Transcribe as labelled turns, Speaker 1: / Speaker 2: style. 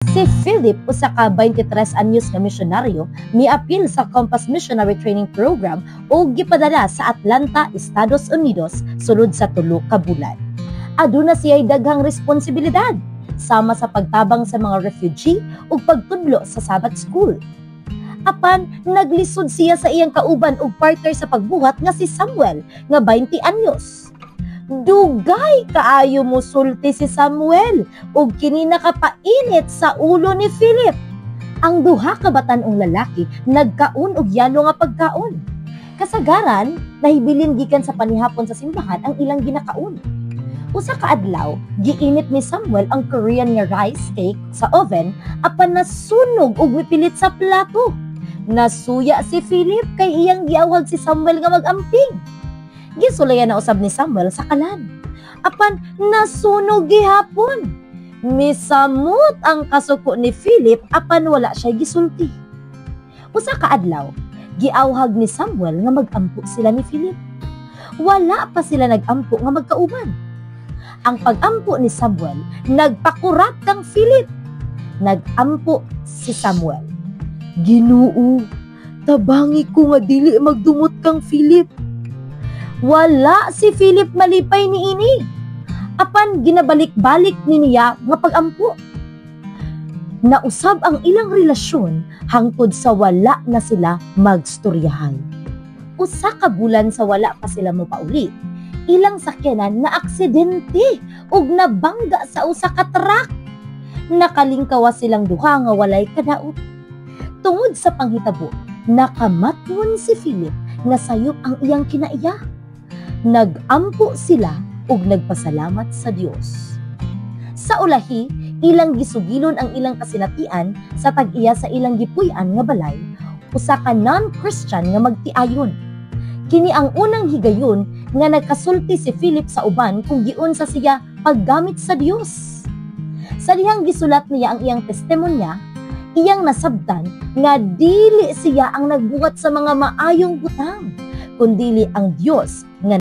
Speaker 1: Si Philip, usa ka 23 anyos nga misyonaryo, miapil sa Compass Missionary Training Program ug gipadala sa Atlanta, Estados Unidos sulod sa 3 ka bulan. Aduna siya'y daghang responsibilidad sama sa pagtabang sa mga refugee ug pagtudlo sa Sabbath School. Apan naglisod siya sa iyang kauban ug partner sa pagbuhat nga si Samuel nga 20 anyos. Dugay kaayo musulti si Samuel ug kini nakapainit sa ulo ni Philip. Ang duha ka batan-ong lalaki nagkaon og yalo nga pagkaon. Kasagaran, nahibilin gikan sa panihapon sa simbahan ang ilang ginakaon. Usa ka adlaw, giinit ni Samuel ang Korean nga rice cake sa oven apan nasunog ug mipilit sa plato. Nasuya si Philip kay iyang giawhag si Samuel nga mag-amping. Gisulayan na usab ni Samuel sa kalan. Apan nasunog gihapon. Misamot ang kasuko ni Philip apan wala siya gisulti. Usa ka adlaw, giawhag ni Samuel nga magampo sila ni Philip. Wala pa sila nagampo nga magkauban. Ang pagampo ni Samuel nagpakurat kang Philip. Nagampo si Samuel. "Ginoo, tabangi ko nga dili magdumot kang Philip." Wala si Philip malipay niini. Apan ginabalik-balik ni niya nga pagampo. Nausab ang ilang relasyon hangtod sa wala na sila magstoryahay. 1 ka bulan sa wala pa sila mopauli, ilang sakyanan na aksidente ug nabangga sa usa ka truck. Nakalingkawas silang duha nga walay kadaot. Tungod sa panghitabo, nakamatwon si Philip nga sayop ang iyang kinaiya. Nagampo sila ug nagpasalamat sa Dios. Sa ulahi, ilang gisugilon ang ilang kasinatian sa tag-iya sa ilang gipuy-an nga balay, usa ka non-Christian nga magtiayon. Kini ang unang higayon nga nagkasulti si Philip sa uban kung giunsa siya paggamit sa Dios. Sa dihang gisulat niya ang iyang testimonya, iyang nasabtan nga dili siya ang nagbuhat sa mga maayong butang, kundili ang Dios nga